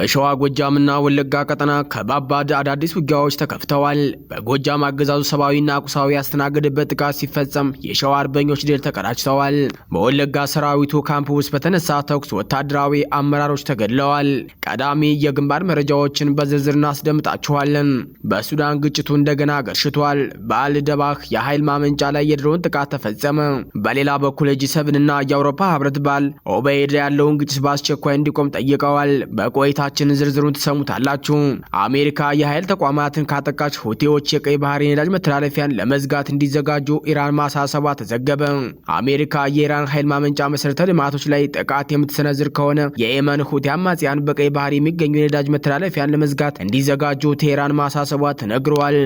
በሸዋ ጎጃምና ወለጋ ቀጠና ከባባድ አዳዲስ ውጊያዎች ተከፍተዋል። በጎጃም አገዛዙ ሰብአዊና ቁሳዊ ያስተናገደበት ጥቃት ሲፈጸም የሸዋ አርበኞች ድል ተቀዳጅተዋል። በወለጋ ሰራዊቱ ካምፕ ውስጥ በተነሳ ተኩስ ወታደራዊ አመራሮች ተገድለዋል። ቀዳሚ የግንባር መረጃዎችን በዝርዝር እናስደምጣችኋለን። በሱዳን ግጭቱ እንደገና ገርሽቷል። በአልደባህ የኃይል ማመንጫ ላይ የድሮን ጥቃት ተፈጸመ። በሌላ በኩል G7 እና የአውሮፓ ህብረት ባል ኦበይድ ያለውን ግጭት በአስቸኳይ እንዲቆም ጠይቀዋል። በቆይታችን ዝርዝሩን ትሰሙታላችሁ። አሜሪካ የኃይል ተቋማትን ካጠቃች ሁቲዎች የቀይ ባህር የነዳጅ መተላለፊያን ለመዝጋት እንዲዘጋጁ ኢራን ማሳሰቧ ተዘገበ። አሜሪካ የኢራን ኃይል ማመንጫ መሰረተ ልማቶች ላይ ጥቃት የምትሰነዝር ከሆነ የየመን ሁቲ አማጽያን በቀይ ባህር የሚገኙ የነዳጅ መተላለፊያን ለመዝጋት እንዲዘጋጁ ቴህራን ማሳሰቧ ተነግሯል።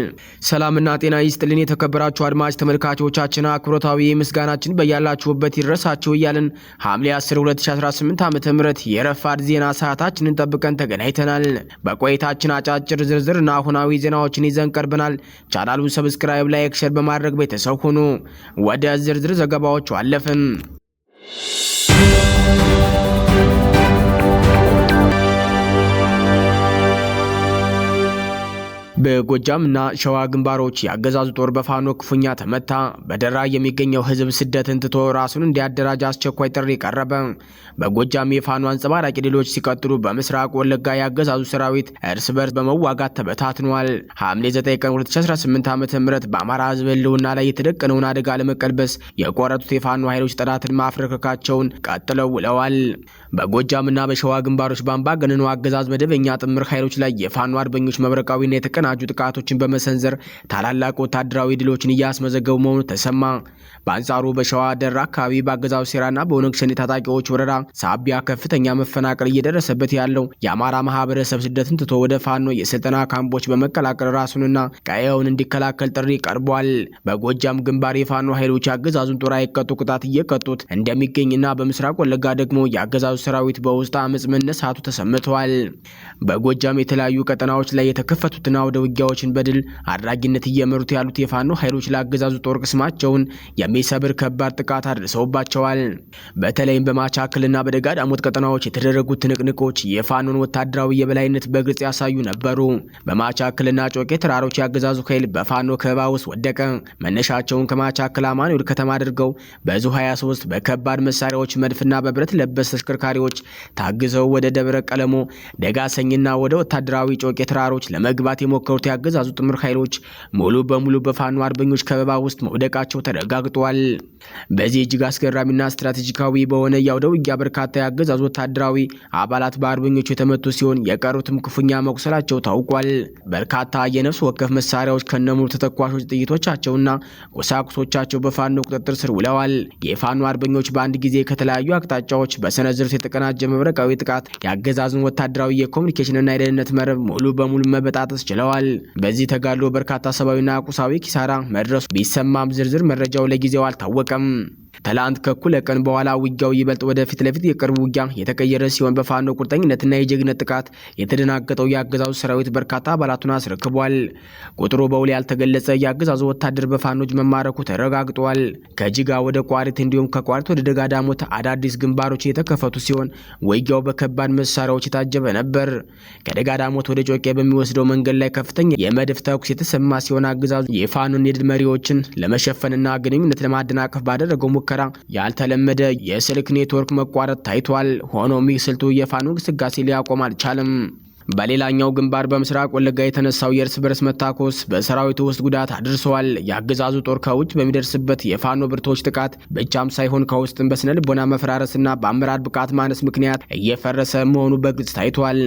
ሰላምና ጤና ይስጥልን የተከበራችሁ አድማጭ ተመልካቾቻችን፣ አክብሮታዊ ምስጋናችን በያላችሁበት ይድረሳችሁ እያልን ሐምሌ 10 2018 ዓ.ም የረፋድ ዜና ሰዓታችንን ጠብቀን ተገናኝተናል። በቆይታችን አጫጭር ዝርዝርና አሁናዊ ዜናዎችን ይዘን ቀርበናል። ቻናሉን subscribe፣ like፣ share በማድረግ ቤተሰብ ሁኑ። ወደ ዝርዝር ዘገባዎቹ አለፍን። በጎጃምና ሸዋ ግንባሮች የአገዛዙ ጦር በፋኖ ክፉኛ ተመታ። በደራ የሚገኘው ህዝብ ስደትን ትቶ ራሱን እንዲያደራጅ አስቸኳይ ጥሪ ቀረበ። በጎጃም የፋኖ አንጸባራቂ ድሎች ሲቀጥሉ፣ በምስራቅ ወለጋ የአገዛዙ ሰራዊት እርስ በርስ በመዋጋት ተበታትኗል። ሐምሌ 9 ቀን 2018 ዓ ም በአማራ ህዝብ ህልውና ላይ የተደቀነውን አደጋ ለመቀልበስ የቆረጡት የፋኖ ኃይሎች ጠላትን ማፍረከካቸውን ቀጥለው ውለዋል። በጎጃምና በሸዋ ግንባሮች በአምባገነኑ አገዛዝ መደበኛ ጥምር ኃይሎች ላይ የፋኖ አርበኞች መብረቃዊና የተቀናጁ ጥቃቶችን በመሰንዘር ታላላቅ ወታደራዊ ድሎችን እያስመዘገቡ መሆኑ ተሰማ። በአንጻሩ በሸዋ ደራ አካባቢ በአገዛዙ ሴራና በኦነግ ሸኔ ታጣቂዎች ወረራ ሳቢያ ከፍተኛ መፈናቀል እየደረሰበት ያለው የአማራ ማህበረሰብ ስደትን ትቶ ወደ ፋኖ የስልጠና ካምፖች በመቀላቀል ራሱንና ቀየውን እንዲከላከል ጥሪ ቀርቧል። በጎጃም ግንባር የፋኖ ኃይሎች የአገዛዙን ጦር አይቀጡ ቅጣት እየቀጡት እንደሚገኝና በምስራቅ ወለጋ ደግሞ የአገዛዙ ሰራዊት በውስጥ አመፅ መነሳቱ ተሰምተዋል። በጎጃም የተለያዩ ቀጠናዎች ላይ የተከፈቱትን አውደ ውጊያዎችን በድል አድራጊነት እየመሩት ያሉት የፋኖ ኃይሎች ለአገዛዙ ጦር ቅስማቸውን የሚሰብር ከባድ ጥቃት አድርሰውባቸዋል። በተለይም በማቻክልና በደጋ ዳሞት ቀጠናዎች የተደረጉት ትንቅንቆች የፋኖን ወታደራዊ የበላይነት በግልጽ ያሳዩ ነበሩ። በማቻክልና ጮቄ ተራሮች የአገዛዙ ኃይል በፋኖ ከበባ ውስጥ ወደቀ። መነሻቸውን ከማቻክል አማኑኤል ከተማ አድርገው በዙ 23 በከባድ መሳሪያዎች መድፍና በብረት ለበስ ተሽከርካሪዎች ታግዘው ወደ ደብረ ቀለሞ ደጋሰኝና ወደ ወታደራዊ ጮቄ ተራሮች ለመግባት የሞከሩት የአገዛዙ ጥምር ኃይሎች ሙሉ በሙሉ በፋኖ አርበኞች ከበባ ውስጥ መውደቃቸው ተረጋግጧል። በዚህ እጅግ አስገራሚና ስትራቴጂካዊ በሆነ የአውደ ውጊያ በርካታ የአገዛዙ ወታደራዊ አባላት በአርበኞች የተመቱ ሲሆን የቀሩትም ክፉኛ መቁሰላቸው ታውቋል። በርካታ የነፍስ ወከፍ መሳሪያዎች ከነሙሉ ተተኳሾች ጥይቶቻቸውና ቁሳቁሶቻቸው በፋኖ ቁጥጥር ስር ውለዋል። የፋኖ አርበኞች በአንድ ጊዜ ከተለያዩ አቅጣጫዎች በሰነዘሩት የተቀናጀ መብረቃዊ ጥቃት የአገዛዙን ወታደራዊ የኮሚኒኬሽንና የደህንነት መረብ ሙሉ በሙሉ መበጣጠስ ችለዋል። በዚህ ተጋድሎ በርካታ ሰብአዊና ቁሳዊ ኪሳራ መድረሱ ቢሰማም ዝርዝር መረጃው ለጊዜው አልታወቀም። ትላንት ከእኩለ ቀን በኋላ ውጊያው ይበልጥ ወደ ፊት ለፊት የቅርብ ውጊያ የተቀየረ ሲሆን በፋኖ ቁርጠኝነትና የጀግነት ጥቃት የተደናገጠው የአገዛዙ ሰራዊት በርካታ አባላቱን አስረክቧል። ቁጥሩ በውል ያልተገለጸ የአገዛዙ ወታደር በፋኖች መማረኩ ተረጋግጧል። ከጅጋ ወደ ቋሪት እንዲሁም ከቋሪት ወደ ደጋ ዳሞት አዳዲስ ግንባሮች የተከፈቱ ሲሆን ውጊያው በከባድ መሳሪያዎች የታጀበ ነበር። ከደጋ ዳሞት ወደ ጮቄ በሚወስደው መንገድ ላይ ከፍተኛ የመድፍ ተኩስ የተሰማ ሲሆን አገዛዙ የፋኖን የድል መሪዎችን ለመሸፈንና ግንኙነት ለማደናቀፍ ባደረገው ሙከራ ያልተለመደ የስልክ ኔትወርክ መቋረጥ ታይቷል። ሆኖም ይህ ስልቱ የፋኖ ግስጋሴ ሊያቆም አልቻለም። በሌላኛው ግንባር በምስራቅ ወለጋ የተነሳው የእርስ በርስ መታኮስ በሰራዊቱ ውስጥ ጉዳት አድርሰዋል። የአገዛዙ ጦር ከውጭ በሚደርስበት የፋኖ ብርቶች ጥቃት ብቻም ሳይሆን ከውስጥም በስነ ልቦና መፈራረስና በአመራር ብቃት ማነስ ምክንያት እየፈረሰ መሆኑ በግልጽ ታይቷል።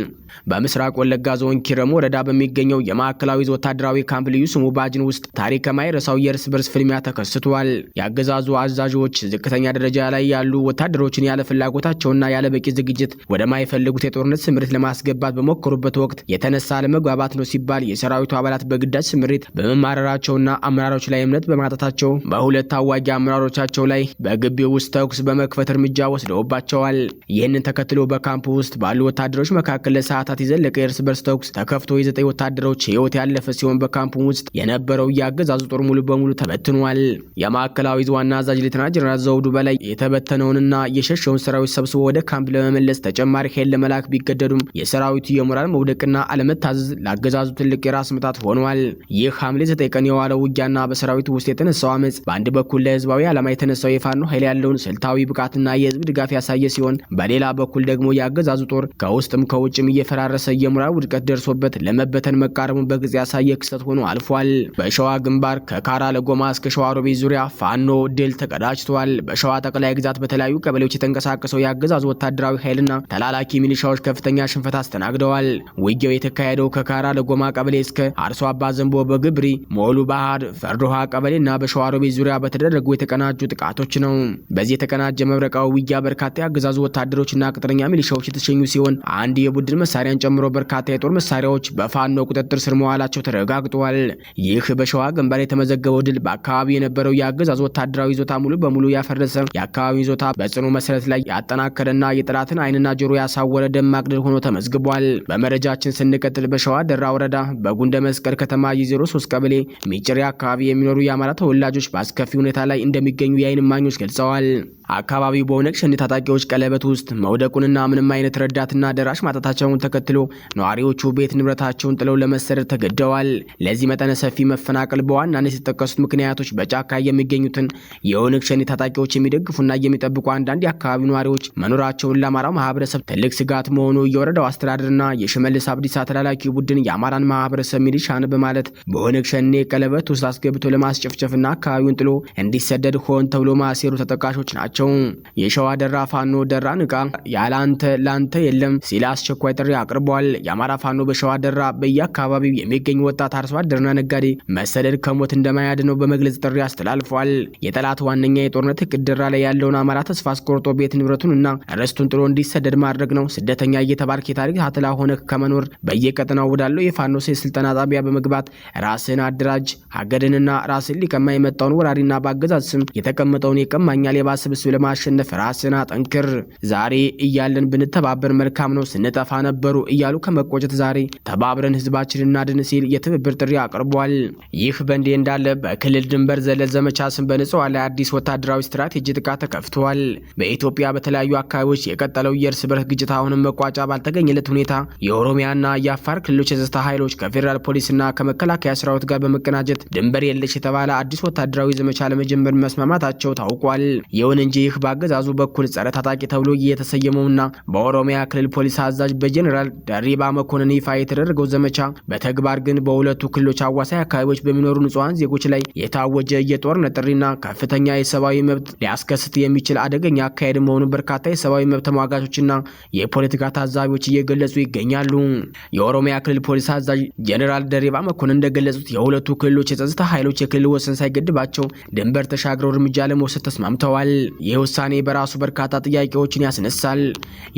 በምስራቅ ወለጋ ዞን ኪረሙ ወረዳ በሚገኘው የማዕከላዊ ዕዝ ወታደራዊ ካምፕ ልዩ ስሙ ባጅን ውስጥ ታሪክ የማይረሳው የእርስ በርስ ፍልሚያ ተከስቷል። የአገዛዙ አዛዦች ዝቅተኛ ደረጃ ላይ ያሉ ወታደሮችን ያለ ፍላጎታቸውና ያለ በቂ ዝግጅት ወደማይፈልጉት የጦርነት ስምሪት ለማስገባት በሞከሩ በሚማከሩበት ወቅት የተነሳ አለመግባባት ነው ሲባል የሰራዊቱ አባላት በግዳጅ ስምሪት በመማረራቸውና አመራሮች ላይ እምነት በማጣታቸው በሁለት አዋጊ አመራሮቻቸው ላይ በግቢው ውስጥ ተኩስ በመክፈት እርምጃ ወስደውባቸዋል። ይህንን ተከትሎ በካምፕ ውስጥ ባሉ ወታደሮች መካከል ለሰዓታት የዘለቀ የእርስ በርስ ተኩስ ተከፍቶ የ9 ወታደሮች ሕይወት ያለፈ ሲሆን በካምፑ ውስጥ የነበረው የአገዛዙ ጦር ሙሉ በሙሉ ተበትኗል። የማዕከላዊ ዕዝ ዋና አዛዥ ሌተና ጀነራል ዘውዱ በላይ የተበተነውንና የሸሸውን ሰራዊት ሰብስቦ ወደ ካምፕ ለመመለስ ተጨማሪ ኃይል ለመላክ ቢገደዱም የሰራዊቱ የሞራል መውደቅና አለመታዘዝ ለአገዛዙ ትልቅ የራስ ምታት ሆኗል። ይህ ሐምሌ 9 ቀን የዋለው ውጊያና በሰራዊቱ ውስጥ የተነሳው አመፅ በአንድ በኩል ለህዝባዊ ዓላማ የተነሳው የፋኖ ኃይል ያለውን ስልታዊ ብቃትና የህዝብ ድጋፍ ያሳየ ሲሆን፣ በሌላ በኩል ደግሞ የአገዛዙ ጦር ከውስጥም ከውጭም እየፈራረሰ የሞራል ውድቀት ደርሶበት ለመበተን መቃረቡን በግልጽ ያሳየ ክስተት ሆኖ አልፏል። በሸዋ ግንባር ከካራ ለጎማ እስከ ሸዋሮቢት ዙሪያ ፋኖ ድል ተቀዳጅቷል። በሸዋ ጠቅላይ ግዛት በተለያዩ ቀበሌዎች የተንቀሳቀሰው የአገዛዙ ወታደራዊ ኃይልና ተላላኪ ሚሊሻዎች ከፍተኛ ሽንፈት አስተናግደዋል። ውጊያው የተካሄደው ከካራ ለጎማ ቀበሌ እስከ አርሶ አባ ዘንቦ በግብሪ ሞሉ ባህር ፈርዶሃ ቀበሌና በሸዋሮቢት ዙሪያ በተደረጉ የተቀናጁ ጥቃቶች ነው። በዚህ የተቀናጀ መብረቃዊ ውጊያ በርካታ የአገዛዙ ወታደሮችና ቅጥረኛ ሚሊሻዎች የተሸኙ ሲሆን አንድ የቡድን መሳሪያን ጨምሮ በርካታ የጦር መሳሪያዎች በፋኖ ቁጥጥር ስር መዋላቸው ተረጋግጧል። ይህ በሸዋ ግንባር የተመዘገበው ድል በአካባቢው የነበረው የአገዛዙ ወታደራዊ ይዞታ ሙሉ በሙሉ ያፈረሰ፣ የአካባቢው ይዞታ በጽኑ መሰረት ላይ ያጠናከረና የጠላትን ዓይንና ጆሮ ያሳወረ ደማቅ ድል ሆኖ ተመዝግቧል። በመረጃችን ስንቀጥል በሸዋ ደራ ወረዳ በጉንደ መስቀል ከተማ የ03 ቀበሌ ሚጭሪ አካባቢ የሚኖሩ የአማራ ተወላጆች በአስከፊ ሁኔታ ላይ እንደሚገኙ የዓይን እማኞች ገልጸዋል። አካባቢው በኦነግ ሸኔ ታጣቂዎች ቀለበት ውስጥ መውደቁንና ምንም አይነት ረዳትና ደራሽ ማጣታቸውን ተከትሎ ነዋሪዎቹ ቤት ንብረታቸውን ጥለው ለመሰደድ ተገደዋል። ለዚህ መጠነ ሰፊ መፈናቀል በዋናነት የተጠቀሱት ምክንያቶች በጫካ የሚገኙትን የኦነግ ሸኔ ታጣቂዎች የሚደግፉና የሚጠብቁ አንዳንድ የአካባቢው ነዋሪዎች መኖራቸውን ለአማራው ማህበረሰብ ትልቅ ስጋት መሆኑ፣ የወረዳው አስተዳደርና የሽመልስ አብዲሳ ተላላኪ ቡድን የአማራን ማህበረሰብ ሚሊሻን በማለት በኦነግ ሸኔ ቀለበት ውስጥ አስገብቶ ለማስጨፍጨፍና አካባቢውን ጥሎ እንዲሰደድ ሆን ተብሎ ማሴሩ ተጠቃሾች ናቸው። የሸዋ ደራ ፋኖ ደራ ንቃ፣ ያላንተ ላንተ የለም ሲል አስቸኳይ ጥሪ አቅርቧል። የአማራ ፋኖ በሸዋ ደራ በየአካባቢው የሚገኝ ወጣት አርሶ አደርና ነጋዴ መሰደድ ከሞት እንደማያድነው በመግለጽ ጥሪ አስተላልፏል። የጠላት ዋነኛ የጦርነት እቅድ ደራ ላይ ያለውን አማራ ተስፋ አስቆርጦ ቤት ንብረቱን እና ርስቱን ጥሎ እንዲሰደድ ማድረግ ነው። ስደተኛ እየተባልክ የታሪክ አትላ ሆነ ከመኖር በየቀጠናው ወዳለው የፋኖ የስልጠና ጣቢያ በመግባት ራስን አደራጅ። ሀገርንና ራስን ሊቀማ የመጣውን ወራሪና በአገዛዝ ስም የተቀመጠውን የቀማኛ ሌባ ስብስብ ለማሸነፍ ራስን አጠንክር። ዛሬ እያለን ብንተባበር መልካም ነው፣ ስንጠፋ ነበሩ እያሉ ከመቆጨት ዛሬ ተባብረን ህዝባችንን እናድን ሲል የትብብር ጥሪ አቅርቧል። ይህ በእንዲህ እንዳለ በክልል ድንበር ዘለል ዘመቻ ስም በንጹሃን ላይ አዲስ ወታደራዊ ስትራቴጂ ጥቃት ተከፍቷል። በኢትዮጵያ በተለያዩ አካባቢዎች የቀጠለው የእርስ በርስ ግጭት አሁንም መቋጫ ባልተገኘለት ሁኔታ የኦሮሚያና የአፋር ክልሎች የጸጥታ ኃይሎች ከፌዴራል ፖሊስና ከመከላከያ ሰራዊት ጋር በመቀናጀት ድንበር የለሽ የተባለ አዲስ ወታደራዊ ዘመቻ ለመጀመር መስማማታቸው ታውቋል። ይሁን እንጂ ይህ በአገዛዙ በኩል ጸረ ታጣቂ ተብሎ የተሰየመውና በኦሮሚያ ክልል ፖሊስ አዛዥ በጄኔራል ደሪባ መኮንን ይፋ የተደረገው ዘመቻ በተግባር ግን በሁለቱ ክልሎች አዋሳኝ አካባቢዎች በሚኖሩ ንጹሐን ዜጎች ላይ የታወጀ የጦርነት ጥሪና ከፍተኛ የሰብአዊ መብት ሊያስከስት የሚችል አደገኛ አካሄድ መሆኑን በርካታ የሰብአዊ መብት ተሟጋቾችና የፖለቲካ ታዛቢዎች እየገለጹ ይገኛሉ። የኦሮሚያ ክልል ፖሊስ አዛዥ ጄኔራል ደሪባ መኮንን እንደገለጹት የሁለቱ ክልሎች የጸጥታ ኃይሎች የክልል ወሰን ሳይገድባቸው ድንበር ተሻግረው እርምጃ ለመውሰድ ተስማምተዋል። ይህ ውሳኔ በራሱ በርካታ ጥያቄዎችን ያስነሳል።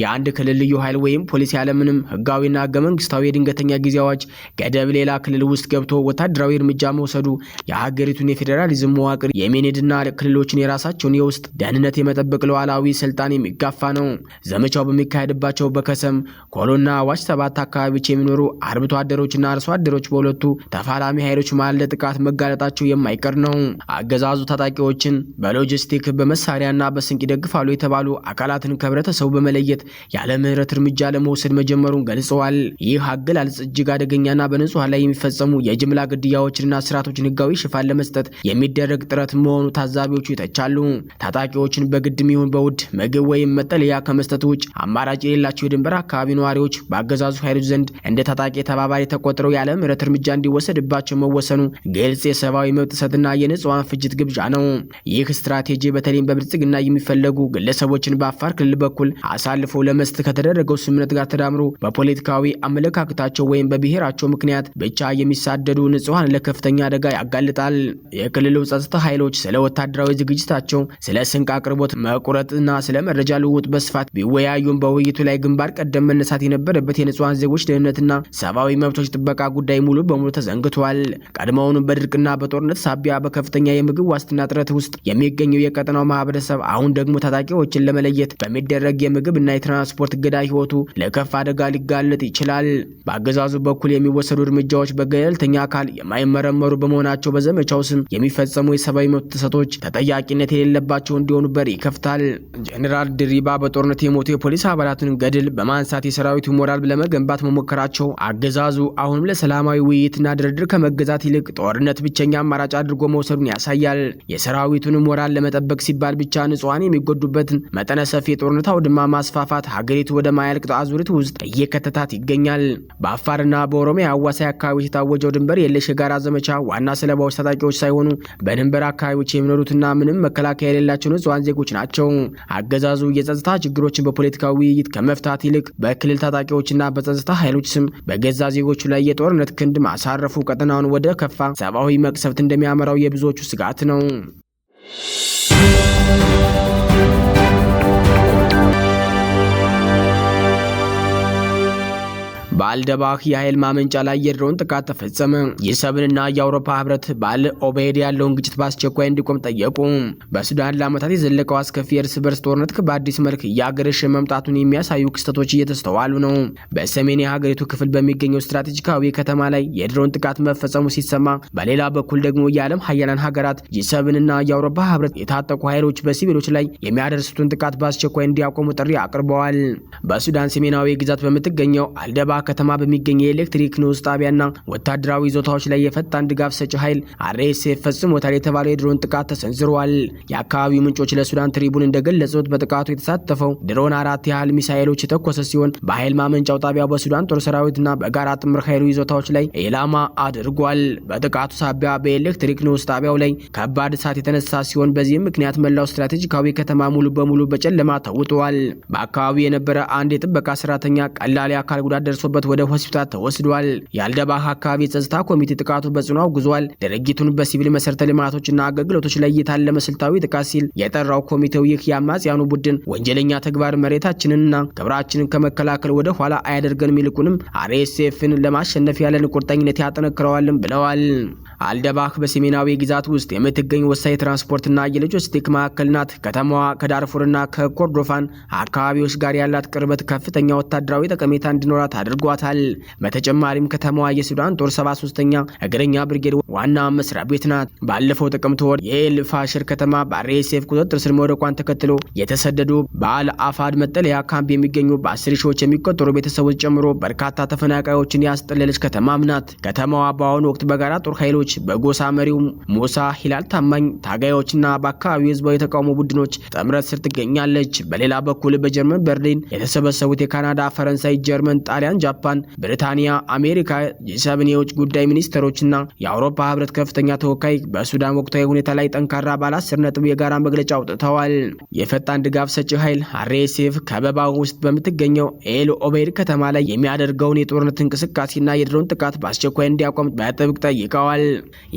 የአንድ ክልል ልዩ ኃይል ወይም ፖሊስ ያለምንም ህጋዊና ህገ መንግስታዊ የድንገተኛ ጊዜ አዋጅ ገደብ ሌላ ክልል ውስጥ ገብቶ ወታደራዊ እርምጃ መውሰዱ የሀገሪቱን የፌዴራሊዝም መዋቅር የሚንድና ክልሎችን የራሳቸውን የውስጥ ደህንነት የመጠበቅ ሉዓላዊ ስልጣን የሚጋፋ ነው። ዘመቻው በሚካሄድባቸው በከሰም፣ ኮሎና አዋሽ 7 አካባቢዎች የሚኖሩ አርብቶ አደሮችና አርሶ አደሮች በሁለቱ ተፋላሚ ኃይሎች መሃል ለጥቃት መጋለጣቸው የማይቀር ነው። አገዛዙ ታጣቂዎችን በሎጂስቲክ፣ በመሳሪያና በስንቅ ይደግፋሉ የተባሉ አካላትን ከህብረተሰቡ በመለየት ያለ ምህረት እርምጃ ለመውሰድ መጀመሩን ገልጸዋል። ይህ አገላለጽ እጅግ አደገኛና በንጹሃን ላይ የሚፈጸሙ የጅምላ ግድያዎችንና እስራቶችን ህጋዊ ሽፋን ለመስጠት የሚደረግ ጥረት መሆኑ ታዛቢዎቹ ይተቻሉ። ታጣቂዎችን በግድም ይሁን በውድ ምግብ ወይም መጠለያ ከመስጠት ውጭ አማራጭ የሌላቸው የድንበር አካባቢ ነዋሪዎች በአገዛዙ ኃይሎች ዘንድ እንደ ታጣቂ ተባባሪ ተቆጥረው ያለ ምህረት እርምጃ እንዲወሰድባቸው መወሰኑ ግልጽ የሰብአዊ መብት ጥሰትና የንጹሃን ፍጅት ግብዣ ነው። ይህ ስትራቴጂ በተለይም በብልጽግና በብልጽግና የሚፈለጉ ግለሰቦችን በአፋር ክልል በኩል አሳልፎ ለመስጠት ከተደረገው ስምምነት ጋር ተዳምሮ በፖለቲካዊ አመለካከታቸው ወይም በብሔራቸው ምክንያት ብቻ የሚሳደዱ ንጹሐን ለከፍተኛ አደጋ ያጋልጣል። የክልሉ ጸጥታ ኃይሎች ስለ ወታደራዊ ዝግጅታቸው፣ ስለ ስንቅ አቅርቦት መቁረጥና ስለ መረጃ ልውውጥ በስፋት ቢወያዩም በውይይቱ ላይ ግንባር ቀደም መነሳት የነበረበት የንጹሐን ዜጎች ደህንነትና ሰብአዊ መብቶች ጥበቃ ጉዳይ ሙሉ በሙሉ ተዘንግቷል። ቀድሞውንም በድርቅና በጦርነት ሳቢያ በከፍተኛ የምግብ ዋስትና እጥረት ውስጥ የሚገኘው የቀጠናው ማህበረሰብ አሁን ደግሞ ታጣቂዎችን ለመለየት በሚደረግ የምግብ እና የትራንስፖርት እገዳ ህይወቱ ለከፍ አደጋ ሊጋለጥ ይችላል። በአገዛዙ በኩል የሚወሰዱ እርምጃዎች በገለልተኛ አካል የማይመረመሩ በመሆናቸው በዘመቻው ስም የሚፈጸሙ የሰብአዊ መብት ጥሰቶች ተጠያቂነት የሌለባቸው እንዲሆኑ በር ይከፍታል። ጄኔራል ድሪባ በጦርነት የሞቱ የፖሊስ አባላትን ገድል በማንሳት የሰራዊቱ ሞራል ለመገንባት መሞከራቸው አገዛዙ አሁንም ለሰላማዊ ውይይትና ድርድር ከመገዛት ይልቅ ጦርነት ብቸኛ አማራጭ አድርጎ መውሰዱን ያሳያል። የሰራዊቱን ሞራል ለመጠበቅ ሲባል ብቻ ንጹሐን የሚጎዱበትን መጠነ ሰፊ የጦርነት አውድማ ማስፋፋት ሀገሪቱ ወደ ማያልቅ አዙሪት ውስጥ እየከተታት ይገኛል። በአፋርና በኦሮሚያ አዋሳኝ አካባቢዎች የታወጀው ድንበር የለሽ የጋራ ዘመቻ ዋና ሰለባዎች ታጣቂዎች ሳይሆኑ በድንበር አካባቢዎች የሚኖሩትና ምንም መከላከያ የሌላቸው ንጹሐን ዜጎች ናቸው። አገዛዙ የጸጥታ ችግሮችን በፖለቲካዊ ውይይት ከመፍታት ይልቅ በክልል ታጣቂዎችና በጸጥታ ኃይሎች ስም በገዛ ዜጎቹ ላይ የጦርነት ክንድ ማሳረፉ ቀጠናውን ወደ ከፋ ሰብአዊ መቅሰፍት እንደሚያመራው የብዙዎቹ ስጋት ነው። በአልደባህ የኃይል ማመንጫ ላይ የድሮን ጥቃት ተፈጸመ። G7ና የአውሮፓ ህብረት በአል ኦቤይድ ያለውን ግጭት በአስቸኳይ እንዲቆም ጠየቁ። በሱዳን ለዓመታት የዘለቀው አስከፊ የእርስ በርስ ጦርነት በአዲስ መልክ እያገረሸ መምጣቱን የሚያሳዩ ክስተቶች እየተስተዋሉ ነው። በሰሜን የሀገሪቱ ክፍል በሚገኘው ስትራቴጂካዊ ከተማ ላይ የድሮን ጥቃት መፈጸሙ ሲሰማ፣ በሌላ በኩል ደግሞ የዓለም ሀያላን ሀገራት G7ና የአውሮፓ ህብረት የታጠቁ ኃይሎች በሲቪሎች ላይ የሚያደርሱትን ጥቃት በአስቸኳይ እንዲያቆሙ ጥሪ አቅርበዋል። በሱዳን ሰሜናዊ ግዛት በምትገኘው አልደባ ከተማ በሚገኝ የኤሌክትሪክ ንዑስ ጣቢያና ወታደራዊ ይዞታዎች ላይ የፈጣን ድጋፍ ሰጪ ኃይል RSF ፈጽሞታል የተባለው የድሮን ጥቃት ተሰንዝሯል። የአካባቢው ምንጮች ለሱዳን ትሪቡን እንደገለጹት በጥቃቱ የተሳተፈው ድሮን 4 ያህል ሚሳኤሎች የተኮሰ ሲሆን በኃይል ማመንጫው ጣቢያው በሱዳን ጦር ሰራዊትና በጋራ ጥምር ኃይሉ ይዞታዎች ላይ ኢላማ አድርጓል። በጥቃቱ ሳቢያ በኤሌክትሪክ ንዑስ ጣቢያው ላይ ከባድ እሳት የተነሳ ሲሆን በዚህም ምክንያት መላው ስትራቴጂካዊ ከተማ ሙሉ በሙሉ በጨለማ ተውጧል። በአካባቢው የነበረ አንድ የጥበቃ ሰራተኛ ቀላል የአካል ጉዳት ደርሶበት ወደ ሆስፒታል ተወስዷል። የአልደባህ አካባቢ የጸጥታ ኮሚቴ ጥቃቱ በጽኑ አውግዟል። ድርጊቱን በሲቪል መሰረተ ልማቶችና አገልግሎቶች ላይ የታለመ ስልታዊ ጥቃት ሲል የጠራው ኮሚቴው ይህ የአማጽያኑ ቡድን ወንጀለኛ ተግባር መሬታችንንና ክብራችንን ከመከላከል ወደ ኋላ አያደርገንም፣ ይልቁንም RSF ን ለማሸነፍ ያለን ቁርጠኝነት ያጠነክረዋልም ብለዋል። አልደባህ በሰሜናዊ ግዛት ውስጥ የምትገኝ ወሳኝ የትራንስፖርትና የሎጂስቲክ ማዕከል ናት። ከተማዋ ከዳርፉርና ከኮርዶፋን አካባቢዎች ጋር ያላት ቅርበት ከፍተኛ ወታደራዊ ጠቀሜታ እንዲኖራት አድርጓታል። በተጨማሪም ከተማዋ የሱዳን ጦር 73ኛ እግረኛ ብርጌድ ዋና መስሪያ ቤት ናት። ባለፈው ጥቅምት ወር የኤል ፋሽር ከተማ በ RSF ቁጥጥር ስር መውደቋን ተከትሎ የተሰደዱ በአል አፋድ መጠለያ ካምፕ የሚገኙ በ10 ሺዎች የሚቆጠሩ ቤተሰቦች ጨምሮ በርካታ ተፈናቃዮችን ያስጠለለች ከተማም ናት። ከተማዋ በአሁኑ ወቅት በጋራ ጦር ኃይሎች በጎሳ መሪው ሙሳ ሂላል ታማኝ ታጋዮችና በአካባቢው ህዝባዊ የተቃውሞ ቡድኖች ጥምረት ስር ትገኛለች። በሌላ በኩል በጀርመን በርሊን የተሰበሰቡት የካናዳ፣ ፈረንሳይ፣ ጀርመን፣ ጣሊያን፣ ጃፓን፣ ብሪታንያ፣ አሜሪካ G7 የውጭ ጉዳይ ሚኒስትሮችና የአውሮፓ ህብረት ከፍተኛ ተወካይ በሱዳን ወቅታዊ ሁኔታ ላይ ጠንካራ ባለ 10 ነጥብ የጋራ መግለጫ አውጥተዋል። የፈጣን ድጋፍ ሰጪ ኃይል RSF ከበባ ውስጥ በምትገኘው ኤል ኦቤይድ ከተማ ላይ የሚያደርገውን የጦርነት እንቅስቃሴና የድሮን ጥቃት በአስቸኳይ እንዲያቆም በጥብቅ ጠይቀዋል።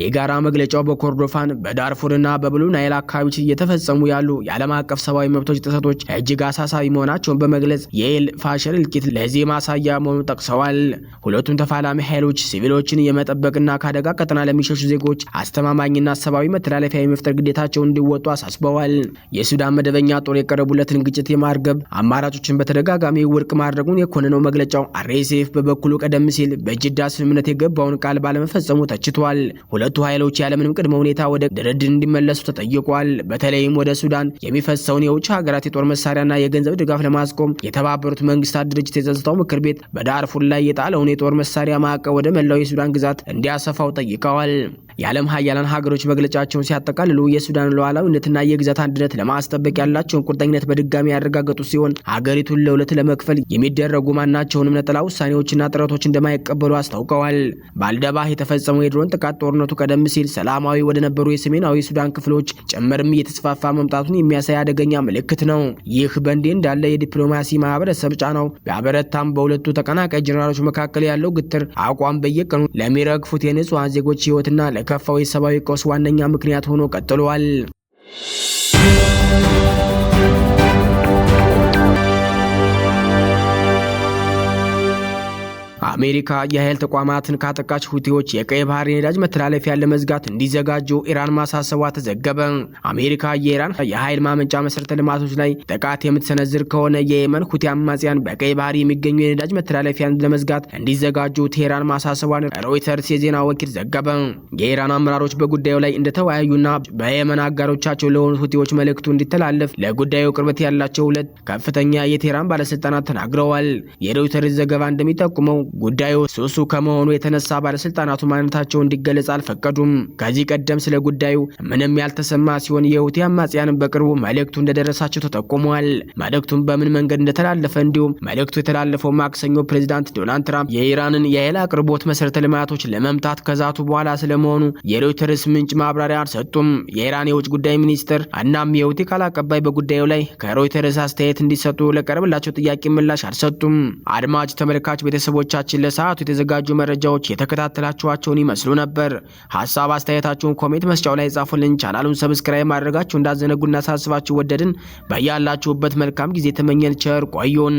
የጋራ መግለጫው በኮርዶፋን በዳርፉርና በብሉ ናይል አካባቢዎች እየተፈጸሙ ያሉ የዓለም አቀፍ ሰብአዊ መብቶች ጥሰቶች እጅግ አሳሳቢ መሆናቸውን በመግለጽ የኤል ፋሸር እልቂት ለዚህ ማሳያ መሆኑን ጠቅሰዋል። ሁለቱም ተፋላሚ ኃይሎች ሲቪሎችን የመጠበቅና ከአደጋ ቀጠና ለሚሸሹ ዜጎች አስተማማኝና ሰብአዊ መተላለፊያ የመፍጠር ግዴታቸውን እንዲወጡ አሳስበዋል። የሱዳን መደበኛ ጦር የቀረቡለትን ግጭት የማርገብ አማራጮችን በተደጋጋሚ ውድቅ ማድረጉን የኮነነው መግለጫው RSF በበኩሉ ቀደም ሲል በጅዳ ስምምነት የገባውን ቃል ባለመፈጸሙ ተችቷል። ሁለቱ ኃይሎች ያለምንም ቅድመ ሁኔታ ወደ ድርድር እንዲመለሱ ተጠይቋል። በተለይም ወደ ሱዳን የሚፈሰውን የውጭ ሀገራት የጦር መሳሪያና የገንዘብ ድጋፍ ለማስቆም የተባበሩት መንግስታት ድርጅት የጸጥታው ምክር ቤት በዳርፉር ላይ የጣለውን የጦር መሳሪያ ማዕቀብ ወደ መላው የሱዳን ግዛት እንዲያሰፋው ጠይቀዋል። የዓለም ሀያላን ሀገሮች መግለጫቸውን ሲያጠቃልሉ የሱዳን ሉዓላዊነትና የግዛት አንድነት ለማስጠበቅ ያላቸውን ቁርጠኝነት በድጋሚ ያረጋገጡ ሲሆን ሀገሪቱን ለሁለት ለመክፈል የሚደረጉ ማናቸውንም ነጠላ ውሳኔዎችና ጥረቶች እንደማይቀበሉ አስታውቀዋል። በአልደባህ የተፈጸመው የድሮን ጥቃት ጦርነቱ ቀደም ሲል ሰላማዊ ወደ ነበሩ የሰሜናዊ ሱዳን ክፍሎች ጭምርም እየተስፋፋ መምጣቱን የሚያሳይ አደገኛ ምልክት ነው። ይህ በእንዲህ እንዳለ የዲፕሎማሲ ማህበረሰብ ጫናው ቢያበረታም በሁለቱ ተቀናቃይ ጀኔራሎች መካከል ያለው ግትር አቋም በየቀኑ ለሚረግፉት የንጹሐን ዜጎች ህይወትና ለከፋው የሰብአዊ ቀውስ ዋነኛ ምክንያት ሆኖ ቀጥሏል። አሜሪካ የኃይል ተቋማትን ካጠቃች ሁቲዎች የቀይ ባህር የነዳጅ መተላለፊያን ለመዝጋት እንዲዘጋጁ ኢራን ማሳሰቧ ተዘገበ። አሜሪካ የኢራን የኃይል ማመንጫ መሰረተ ልማቶች ላይ ጥቃት የምትሰነዝር ከሆነ የየመን ሁቲ አማጽያን በቀይ ባህር የሚገኙ የነዳጅ መተላለፊያን ለመዝጋት እንዲዘጋጁ ቴህራን ማሳሰቧን ሮይተርስ የዜና ወኪል ዘገበ። የኢራን አመራሮች በጉዳዩ ላይ እንደተወያዩና በየመን አጋሮቻቸው ለሆኑት ሁቲዎች መልእክቱ እንዲተላለፍ ለጉዳዩ ቅርበት ያላቸው ሁለት ከፍተኛ የቴህራን ባለስልጣናት ተናግረዋል። የሮይተርስ ዘገባ እንደሚጠቁመው ጉዳዩ ስሱ ከመሆኑ የተነሳ ባለስልጣናቱ ማንነታቸው እንዲገለጽ አልፈቀዱም። ከዚህ ቀደም ስለ ጉዳዩ ምንም ያልተሰማ ሲሆን የሁቲ አማጽያን በቅርቡ መልእክቱ እንደደረሳቸው ተጠቁሟል። መልእክቱን በምን መንገድ እንደተላለፈ እንዲሁም መልእክቱ የተላለፈው ማክሰኞ ፕሬዚዳንት ዶናልድ ትራምፕ የኢራንን የኃይል አቅርቦት መሰረተ ልማቶች ለመምታት ከዛቱ በኋላ ስለመሆኑ የሮይተርስ ምንጭ ማብራሪያ አልሰጡም። የኢራን የውጭ ጉዳይ ሚኒስትር እናም የሁቲ ቃል አቀባይ በጉዳዩ ላይ ከሮይተርስ አስተያየት እንዲሰጡ ለቀረበላቸው ጥያቄ ምላሽ አልሰጡም። አድማጭ ተመልካች ቤተሰቦቻችን ለሰዓቱ የተዘጋጁ መረጃዎች የተከታተላችኋቸውን ይመስሉ ነበር። ሀሳብ አስተያየታችሁን comment መስጫው ላይ ጻፉልን። ቻናሉን subscribe ማድረጋችሁ እንዳትዘነጉ እናሳስባችሁ ወደድን። በያላችሁበት መልካም ጊዜ ተመኘን። ቸር ቆዩን።